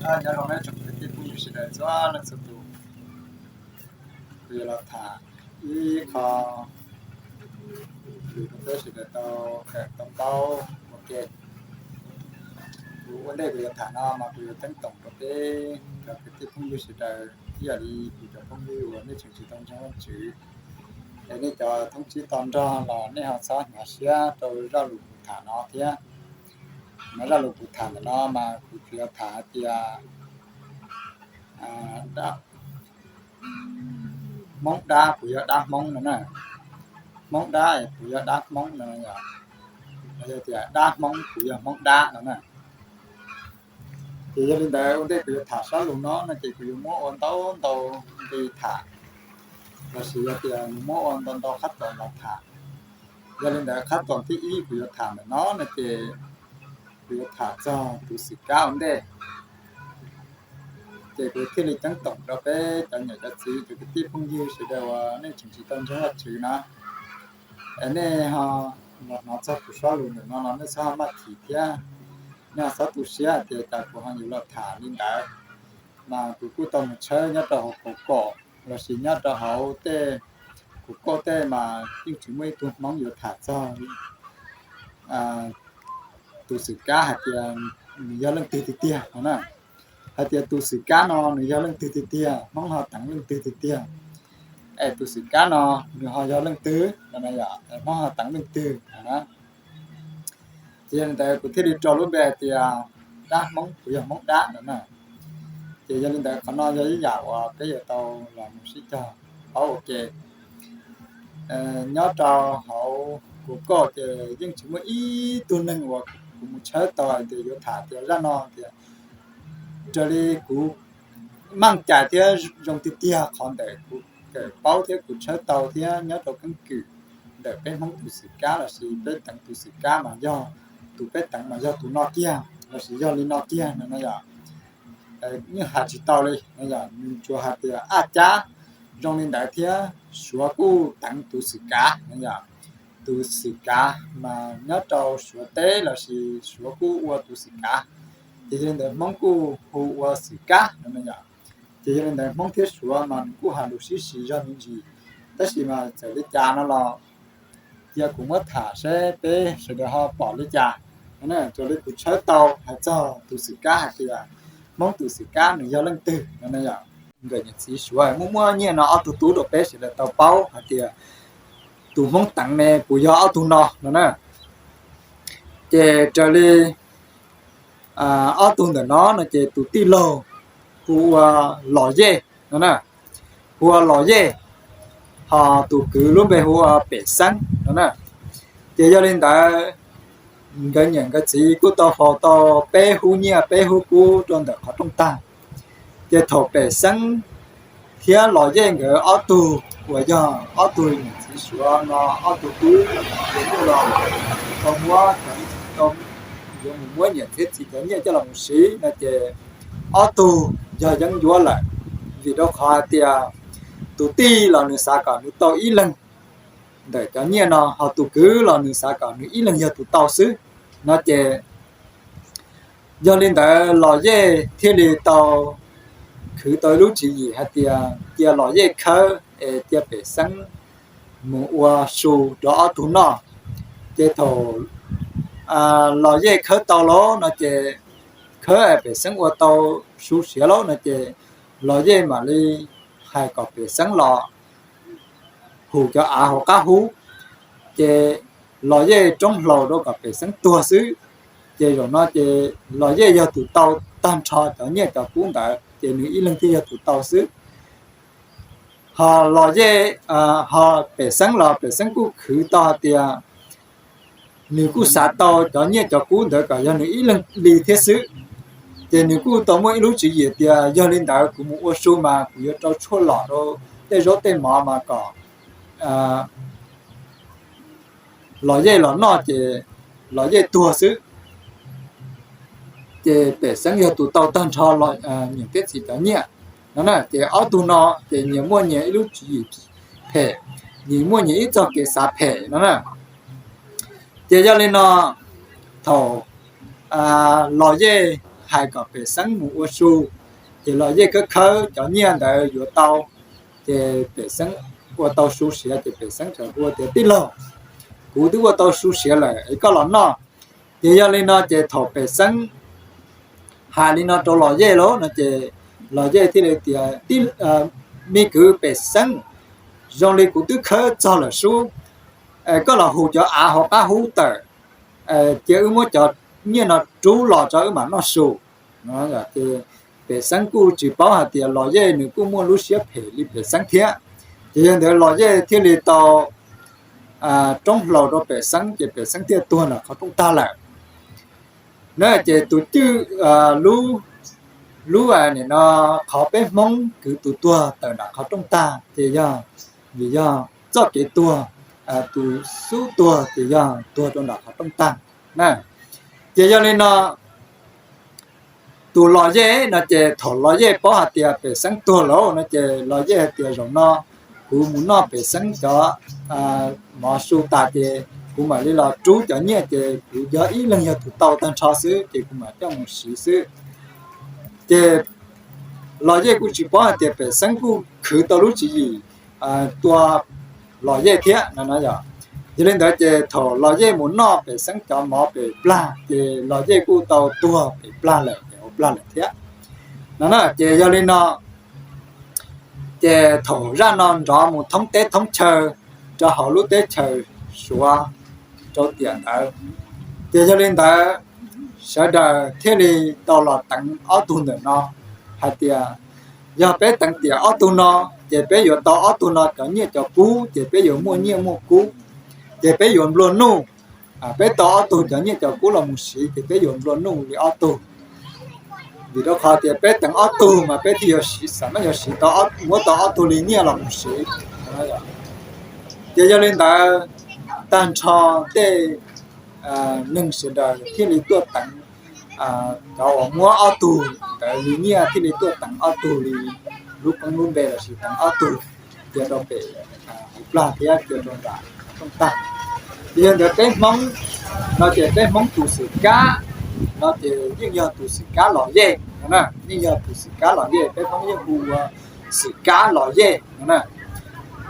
Nyob zoo nej tsoom kwv tij phooj ywg sawv daws txhua leej txhua tus, kuv yuav los tham ib qho lus rau peb sawv daws tau kawm tau paub ua ke. Kuv ua ntej kuv yuav tham no mas kuv yuav teeb toom rau peb cov kwv tij phooj ywg sawv daws ib yam li kuv cov phooj ywg uas nej tseem tsis tau ntseeg Vajtswv, es nej cov thoob tsib to nrog los nej ho txhob hnyav siab rau zaj lus kuv tham no thiab. Mas zaj lus kuv tham ntawm no mas kuv tsuas yuav tham hais tias Hmoob dab puas yog dab Hmoob no na. Hmoob dab puas yog dab Hmoob no, los yog tias dab Hmoob puas yog Hmoob dab no na. Ces yog li ntawd ua ntej kuv yuav tham sab lus no no ces kuv yuav muab ua ntau ntau nqi tham, los sis yog tias muab ua ntau ntau qhab toom los tham. Yog li ntawd qhab toom thib ib kuv yuav tham ntawm no no ces kuv yuav tham txog tus xwm kab ua ntej. Ces kuv thiaj li teeb toom rau peb cov niam cov txiv cov kwv tij phooj ywg sawv daws uas nej tseem tsis tau ntseeg Vajtswv na, es nej ho los hnov txog kuv sab lus ntawm no los nej txhob maj chim thiab, nej txhob tu siab hais tias cas kuv ho yuav los tham li ntawd. Mas kuv kuj tau mus tshawb nyob rau hauv kaum kom los sis nyob rau hauv tej kuv koj tej mas yeej tsis muaj ib tug Hmoob yuav tham txog tus xwm kab hais tias nws yog leej twg tiag tiag no na. Hais tias tus xwm kab no nws yog leej twg tiag tiag, Hmoob ho teev leej twg tiag tiag, es tus xwm kab no nws ho yog leej twg no, Hmoob ho teev leej twg no na. Ces yog li ntawd kuv thiaj li rau lub npe hais tias dab Hmoob puas yog Hmoob dab no na. Ces yog li ntawd qhov no yog ib yam uas peb yuav tau los mus sib cog paub ua ke. Nyob rau hauv kuv koj ces yeej tsis muaj ib tug neeg uas kuv mus tshawb tau hais tias yuav tham tias zaj no tias raws li kuv meej cai thiab zoo tiag tiag qhov ntawm kuv kawm paub thiab kuv tshawb tau thiab nyob rau keeb kwm ntawm peb Hmoob tus xwm kab los sis peb teev tus xwm kab mas yog tus peb teev mas yog tus no kiag los sis yog li no kiag no na yom. Yeej hais tsis tau li no yom, nws tsuas hais tias ab cab zoo li ntawd thiab Suav kuj teev tus xwm kab no yom. Tus xwm kab mas nyob rau Suav teb los sis Suav kuj ua tus xwm kab, ces yog li ntawd Hmoob kuj hu ua xwm kab no na yom. Ces yog li ntawd Hmoob thiab Suav mas nws kuj hais lus sib sis zog me ntsis, tab sis mas txawm li cas no los cia kuv muab tham seb peb sawv daws ho pom li cas. Raws li kuv tshawb tau hais txog tus xwm kab hais tias Hmoob tus xwm kab nws yog leej twg no na yom. Nkawd niam txiv Suav muaj muaj nyiaj no ob tug tub rau peb sawv daws tau paub hais tias tus Hmoob teev ne puas yog ob tug no no na. Ces raws li ob tug ntawm no no ces tus tij laug hu ua Los Yej no na, hu ua Los Yej, ho tus kwv lub npe hu ua Pem Xeeb no na. Ces yog li ntawd nkawd niam nkawd txiv kuj tau faus tau peb hub nyiaj peb hub kub rau ntawm qhov rooj tag. Ces thaum Pem Xeeb thiab Los Yej nkawd ob tug uas yog ob tug niam txiv Suav no ob tug tub los tau muab, tau yuav mus muab niam thiab txiv cov nyiaj coj los mus siv no ces ob tug yog yeeb ncuab lawm, vim rau qhov hais tias tus tij los nws xav kom nws tau ib leeg ntawm cov nyiaj no, ho tus kwv los nws xav kom nws ib leeg yog tus tau xwb no ces yog li ntawd Los Yej thiaj li tau khwv tau ib lub tswv yim hais tias cia Los Yej khawb es cia Pem Xeeb mus ua su rau ob tug noj. Ces thaum Los Yej khawb tau lawm no ces khawb es Pem Xeeb ua tau su siav lawm no ces Los Yej mam li hais kom Pem Xeeb los hum cov av hauv qab hub, ces Los Yej roob hlau rau kom Pem Xeeb tuag xwb. Ces zaum no ces Los Yej yog tus tau tag nrho cov nyiaj cov kub ntawd ces nws ib leeg thiaj yog tus tau xwb. Ho Los Yej, ho Pem Xeeb los Pem Xeeb kuj khwv tau hais tias nws kuj xav tau cov nyiaj cov kub ntawd kom yog nws ib leeg li thiab xwb. Ces nws kuj tau muaj ib lub tswv yim tias yog li ntawd kuv mus ua su mas kuv yuav rau tshuaj lom rau tej zaub tej mov mas kom Los Yej los noj ces Los Yej tuag xwb. Ces Pem Xeeb yog tus tau tag nrho niam thiab txiv cov nyiaj no na. Ces ob tug no ces nyias muaj nyias ib lub tswv yim phem, nyias muaj nyias ib txoj kev xav phem no na. Ces yog li no, thaum Los Yej phais kom pem xeeb mus ua su, ces los yej khawb khawb cov nyiaj ntawd yuav tau, ces pem xeeb ua tau su siav ces pem xeeb txawm hu tias, Tij laug, kuv twb ua tau su siav lawm es koj los noj. Ces yog li no ces thaum pem xeeb hais li no rau los yej lawm no ces los yej thiaj li tias, Me kwv pem xeeb, zoo li kuv twb khawb txog lawm sub, koj los hu cov av hauv qab hub tawm, cia wb muab cov nyiaj no rub los tso wb mam noj su. Ces pem xeeb kuj tsis paub hais tias los yej nws kuj muaj lub siab phem li pem xeeb thiab. Ces yog ntawd los yej thiaj li tau roob hlau rau pem xeeb ces pem xeeb thiaj tuag nram qhov rooj tag lawm. Na ces tus cwj lub, lub nim no qhov peb Hmoob kwv tus tuag tawm nram qhov rooj tag ces yog vim yog txoj kev tuag, tus xub tuag ces yog tuag rau nram qhov rooj tag na. Ces yog li no tus los yej no ces thaum los yej paub hais tias pem xeeb tuag lawm no ces los yej hais tias, Zaum no kuv mus noj pem xeeb cov mov su tas ces kuv mam li los rub cov nyiaj ces kuv yog ib leeg yog tus tau tag nrho xwb ces kuv mam coj mus siv xwb. Ces los yej kuj tsis paub hais tias pem xeeb kuj khwv tau lub tswv yim tua los yej thiab no no yom. Yog li ntawd ces thaum los yej mus noj pem xeeb cov mov pem plag ces los yej kuj tau tuag pem plag lawm, pem hauv plag lawm thiab no na. Ces yog li no ces thaum zaj no nrov mus thoob teb thoob chaw rau hauv lub teb chaws Suav rau tiam ntawd, ces yog li ntawd sawv daws thiaj li tau los teev ob tug ntawm no hais tias, Yog peb teev tiam ob tug no ces peb yuav tau ob tug no cov nyiaj cov kub ces peb yuav muaj nyiaj muaj kub, ces peb yuav nplua nuj. Peb tau ob tug cov nyiaj cov kub los mus siv ces peb yuav nplua nuj li ob tug, vim rau qhov tias peb teev ob tug mas peb thiaj yuav siv, xam maj yuav siv tau, muab tau ob tug li nyiaj los mus siv. Ces yog li ntawd tag nrho tej neeg sawv daws thiaj li tuaj teev, cov uas muab ob tug ntawd li nyiaj thiaj li tuaj teev ob tug li lub koob lub npe lossis teev ob tug cia rau pem hauv plag thiab cia rau nram qhov rooj tag. Ces yog ntawd peb Hmoob no ces peb Hmoob tus xwm kab no ces yeej yog tus xwm kab los yej no na, yeej yog tus xwm kab los yej, peb Hmoob yeej hu ua xwm kab los yej no na.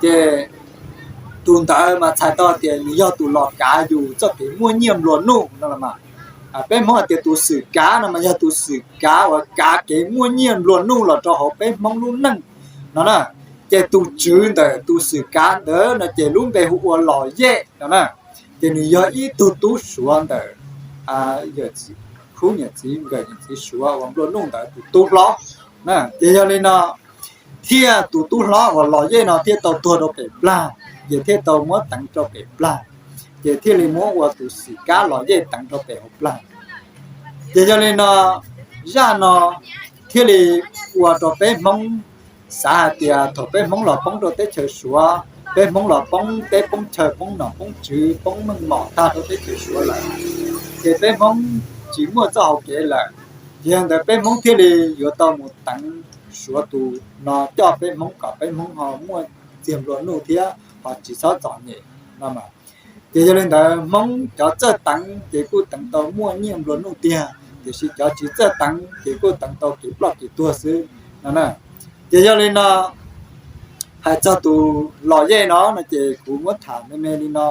Ces tus ntawd mas txhais tau tias nws yog tus los kav yus txoj kev muaj nyiaj nplua nuj no los mas. Peb Hmoob hais tias tus xwm kav no mas yog tus xwm kav uas kav kev muaj nyiaj nplua nuj los rau hauv peb Hmoob lub neej no na. Ces tus tswv ntawm tus xwm kav ntawd no ces lub npe hu ua los yej no na. Ces nws yog ib tug tub Suav ntawm yawm txiv, khub niam txiv nkawm niam txiv Suav uas nplua nuj ntawd tus tub hlob na. Ces yog li no thiaj tus tub hlob uas los yej no thiaj tau tuag rau pem plag, ces thiaj tau muab teev rau pem plag, ces thiaj li muab ua tus xwm kab los yej teev rau pem hauv plag. Ces yog li no zaj no thiaj li ua rau peb Hmoob xav hais tias thaum peb Hmoob los poob rau teb chaws Suav, peb Hmoob los poob teb poob chaw, poob nom poob tswv, poob meej mom tag rau teb chaws Suav lawm, ces peb Hmoob tsis muaj txoj hau kev lawm. Ces yog ntawd peb Hmoob thiaj li yuav tau mus teev Suav tus no coj peb Hmoob kom peb Hmoob ho muaj txiag nplua nuj thiab ho tsis txhob txom nyem no mas. Ces yog li ntawd Hmoob cov txawj teev ces kuj teev tau muaj nyiaj nplua nuj tiag, tiam sis cov tsis txawj teev ces kuj teev tau kev ploj kev tuag xwb no na. Ces yog li no hais txog tus los yej no no ces kuv muab tham me me li no,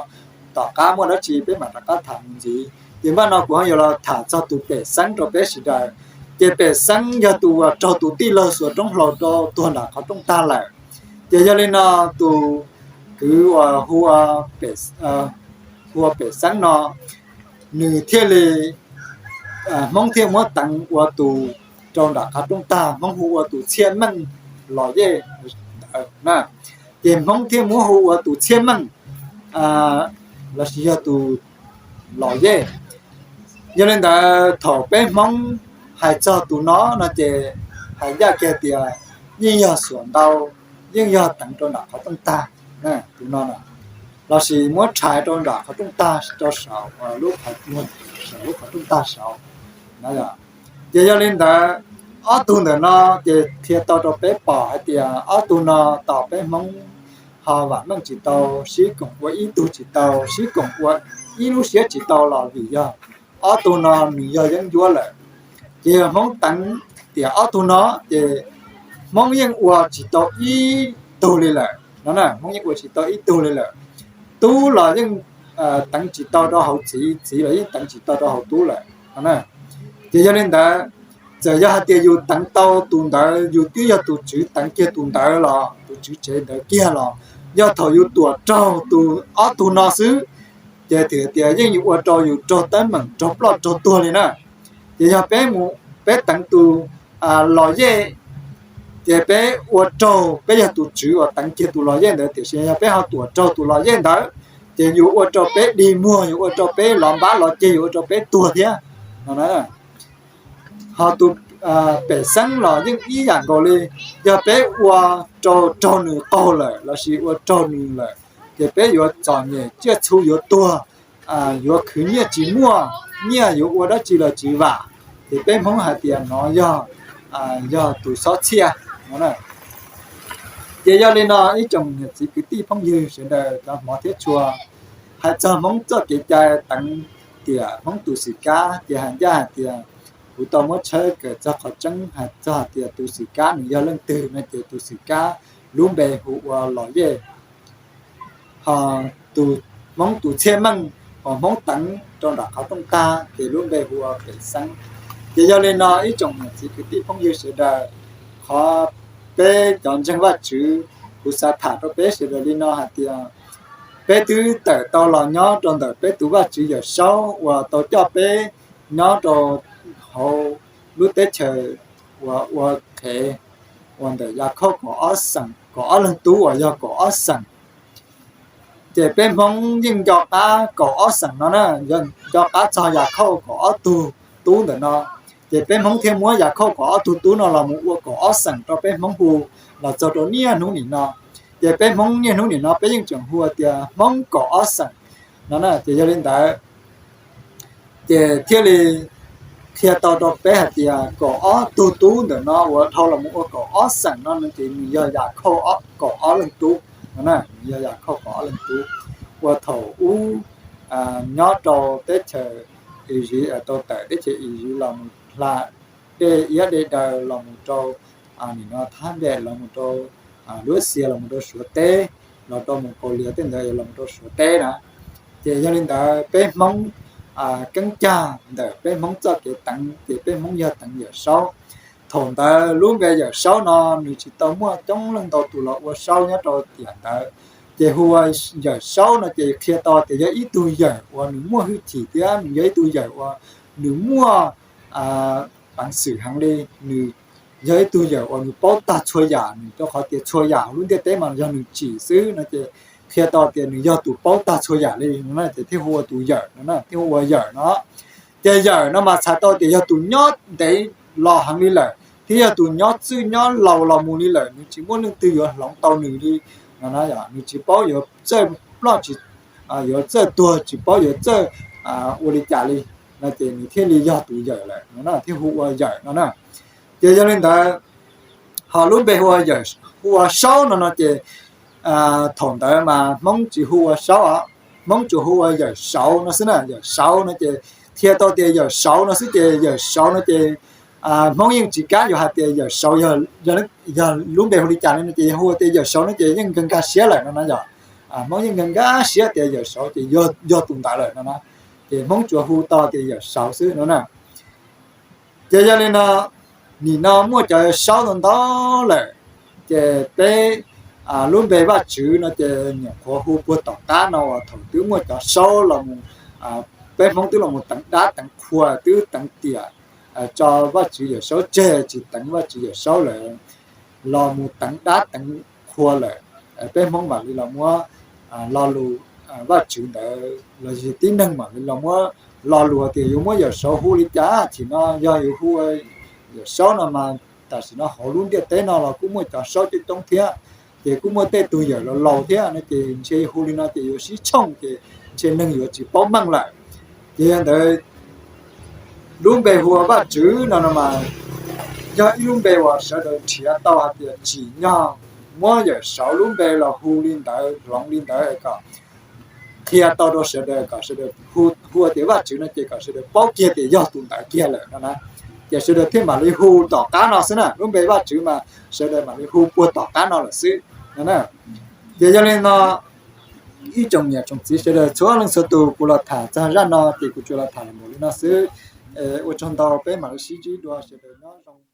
tom qab muaj dab tsi peb mam rov qab tham mus ntxiv. Ces npaj no kuv ho yuav los tham txog tus pem xeeb rau peb sawv daws. Ces pem xeeb yog tus uas raug tus tij laug xuas roob hlau rau tuag nram qhov rooj tag lawm. Ces yog li no tus kwv uas hu ua pem, hu ua pem xeeb no, nws thiaj li, Hmoob thiaj muab teev ua tus rau nram qhov rooj tag, Hmoob hu ua tus txhiaj meej los yej ntawd na. Ces Hmoob thiaj muab hu ua tus txhiaj meej lossis yog tus los yej. Yog li ntawd thaum peb Hmoob hais txog tus no no ces hais ncaj kiag tias yeej yog xuas ntau, yeej yog teev rau nram qhov rooj tag, tus no lossis muab rhais rau nram qhov rooj tag rau saum, lub qhov rooj tag saud. Ces yog li ntawd ob tug ntawm no ces qhia tau rau peb pom hais tias ob tug no tos peb Hmoob ho vam meej tsis tau, sib koom ua ib tug tsis tau, sib koom ua ib lub siab tsis tau los vim yog ob tug no nws yog yeeb ncuab lawm. Ces yog Hmoob teev tiam ob tug no ces Hmoob yeej ua tsis tau ib tug li lawm no na, Hmoob yeej ua tsis tau ib tug li lawm. Tub los yeej teev tsis tau rau hauv txiv, txiv los yeej teev tsis tau rau hauv tub lawm no na. Ces yog li ntawd, txawm yog hais tias yus teev tau tus ntawd, yus twb yog tus tswv teev kiag tus ntawd los, tus tswv tsev ntawd kiag los, yog thaum yus tuam raug tus ob tug no xwb, ces twb tias yeej yuav ua rau yus raug teeb meem, raug ploj raug tuag li na. Ces yog peb mus, peb teev tus los yej, ces peb ua raug, peb yog tus tswv uas teev kiag tus los yej ntawd, tiam sis yog peb ho tuam raug tus los yej ntawd, ces yuav ua rau peb dig muag, yuav ua rau peb lov npab lov ceg, yuav ua rau peb tuag thiab no. Ho tus pem xeeb los yeej ib yam nkaus li, yog peb ua rau raug nws qaug lawm lossis ua raug nws lawm, ces peb yuav txom nyem tsiaj txhu yuav tuag, yuav khwv nyiaj tsis muaj, nyiaj yuav ua dab tsi los tsis vam. Ces peb Hmoob hais tias nov yog, yog tus xob txhiaj no. Ces yog li no ib tsoom niam txiv kwv tij phooj ywg sawv daws cov hmov thiab tshua, hais txog Hmoob txoj kev cai teev tiam Hmoob tus xwm kab ces hais ncaj hais tias, kuv tau muab tshawb kawm txog qhov tseeb hais txog hais tias tus xwm kab nws yog leej twg no ces tus xwm kab lub npe hu ua los yej. Ho tus Hmoob tus txhiaj meej uas Hmoob teev rau nram qhov rooj tag ces lub npe hu ua pem xeeb. Ces yog li no ib tsoom niam txiv kwv tij phooj ywg sawv daws, qhov peb cov ntseeg Vajtswv, kuv xav tham rau peb sawv daws li no hais tias, peb twb tawm tau los nyob rau ntawm peb tus Vajtswv Yawm Saub uas tau coj peb nyob rau hauv lub teb chaws uas ua qhev uas ntawm Yakhauj kaum ob xeem, kaum ob leeg tub uas yog kaum ob xeem. Ces peb Hmoob yeej nco qab kaum ob xeem no na, nco qab txog Yakhauj kaum ob tug tub ntawm no. Ces peb Hmoob thiaj muab Yakhauj kaum ob tug tub no los mus ua kaum ob xeem rau peb Hmoob hu los txog rau niaj hnub nim no. Ces peb Hmoob niaj hnub nim no peb yeej tseem hu tias Hmoob kaum ob xeem no na. Ces yog li ntawd, ces thiaj li qhia tau rau peb hais tias kaum ob tug tub ntawm no uas dhau los mus ua kaum ob xeem no no ces nws yog Yakhauj kaum ob leeg tub no na, nws yog Yakhauj kaum ob leeg tub. Uas thaum ub nyob rau teb chaws Iziv, tau tawm teb chaws Iziv los mus hla dej iab dej daw los mus rau nim no thab npem los mus rau Luab Xias los mus rau Suav teb, los rau mus Kaus Lias tej ntawd los mus rau Suav teb na. Ces yog li ntawd peb Hmoob keeb cag ntawm peb Hmoob txoj kev teev ces peb Hmoob yog teev Yawm Saub. Thaum ntawd lub npe Yawm Saub no nws tsis tau muaj coob leej ntau tus los ua saub nyob rau tiam ntawd. Ces hu ua Yawm Saub no ces qhia tau tias yog ib tug yawm uas nws muaj hwj chim thiab nws yog ib tug yawm uas nws muaj peev xwm heev li, nws yog ib tug yawm uas nws paub tag txhua yam, nws rau qhov tias txhua yam hauv lub ntiaj teb mas yog nws tsim xwb no ces qhia tau tias nws yog tus paub tag txhua yam li no na, ces thiaj hu ua tus yawm no na, thiaj hu ua yawm no. Ces yawm no mas txhais tau tias yog tus nyob ntev los heev li lawm thiab yog tus nyob txwj nyob laus los mus li lawm, nws tsis muaj leej twg yuav hloov tau nws li no na. Nws tsis paub yuav txawj ploj, yuav txawj tuag, tsis paub yuav txawj ua li cas li no ces nws thiaj li yog tus yawm lawm no na, thiaj hu ua yawm no na. Ces yog li ntawd, ho lub npe hu ua Saub no no ces thaum ntawd mas Hmoob tsis hu ua Saub os, Hmoob tsuas hu ua Yawm Saub no xwb na. Yawm Saub no ces qhia tau tias Yawm Saub no xwb ces Yawm Saub no ces Hmoob yeej tsis kam yuav hais tias Yawm Saub yog lub npe hu li cas li no ces hu tias Yawm Saub no ces yeej nkag nkag siab lawm no na yog. Hmoob yeej nkag nkag siab tias Yawm Saub ces yog tus ntawd lawm no na. Ces Hmoob tsuas hu tau tias Yawm Saub xwb no na. Ces yog li no, nim no muaj cov Saub ntau ntau lawm, ces peb lub npe Vajtswv no ces nyuam qhuav hu puag tom qab no uas thaum twb muaj cov Saub los mus, peb Hmoob twb los mus teev dab teev qhua, twb teev tiam tso Vajtswv Yawm Saub tseg, tsis teev Vajtswv Yawm Saub lawm, los mus teev dab teev qhua lawm, peb Hmoob mam li los muab lo lus Vajtswv ntawd los yog tib neeg mam li los muab lo lus tias yuav muab Yawm Saub hu li cas, thaum no yog yuav hu Yawm Saub no mas tam sim no hauv lub ntiaj teb no los kuj muaj cov Saub coob coob thiab, ces kuj muaj tej tug yawm laus laus thiab no ces ntshe hu li no ces yuav sib tshooj ces ntshe neeg yuav tsis paub meej lawm. Ces yog ntawd, lub npe hu ua Vajtswv no no mas yog ib lub npe uas sawv daws nrhiav tau hais tias tsim nyog muab Yawm Saub lub npe los hu li ntawd, hloov li ntawd kom qhia tau rau sawv daws kom sawv daws hu tias Vajtswv no ces kom sawv daws paub kiag tias yog tus ntawd kiag lawm no na. ces sawv daws thiaj mam li hu tom qab no xwb na. Lub npe Vajtswv mas sawv daws mam li hu puag tom qab no lawm xwb. Ces yog li no, ib tsoom niam tsoom txiv sawv daws txhua leej txhua tus, kuv los tham txog zaj no ces kuv tsuas los tham npaum li no xwb. Ua tsaug ntau, peb mam li sib ntsib dua, sawv daws nyob zoo.